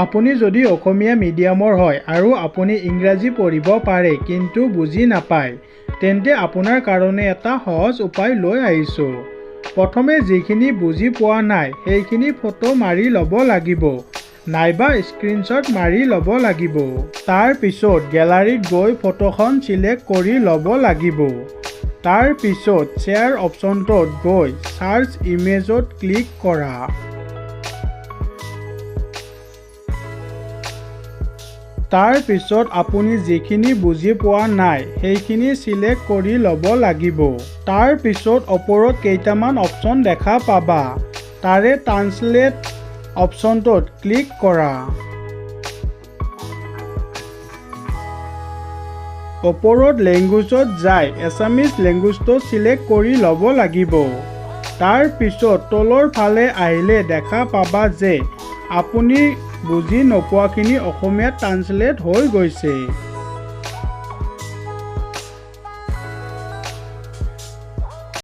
আপুনি যদি অসমীয়া মিডিয়ামৰ হয় আৰু আপুনি ইংৰাজী পঢ়িব পাৰে কিন্তু বুজি নাপায়, তেন্তে আপোনাৰ কাৰণে এটা সহজ উপায় লৈ আহিছোঁ। প্ৰথমে যিখিনি বুজি পোৱা নাই সেইখিনি ফটো মাৰি ল'ব লাগিব নাইবা স্ক্ৰীনশ্বট মাৰি ল'ব লাগিব। তাৰ পিছত গেলাৰীত গৈ ফটোখন চিলেক্ট কৰি ল'ব লাগিব। তাৰ পিছত শ্বেয়াৰ অপশ্যনটোত গৈ চাৰ্চ ইমেজত ক্লিক কৰা। তাৰ পিছত আপুনি যিখিনি বুজি পোৱা নাই সেইখিনি চিলেক্ট কৰি ল'ব লাগিব। তাৰ পিছত ওপৰত কেইটামান অপশ্যন দেখা পাবা, তাৰে ট্ৰান্সলেট অপশ্যনটোত ক্লিক কৰা। ওপৰত লেংগুৱেজত যাই এছামিজ লেংগুৱেজটো চিলেক্ট কৰি ল'ব লাগিব। তাৰ পিছত তলৰ ফালে আহিলে দেখা পাবা যে আপুনি বুজি নোপোৱাখিনি অসমীয়াত ট্ৰান্সলেট হৈ গৈছে।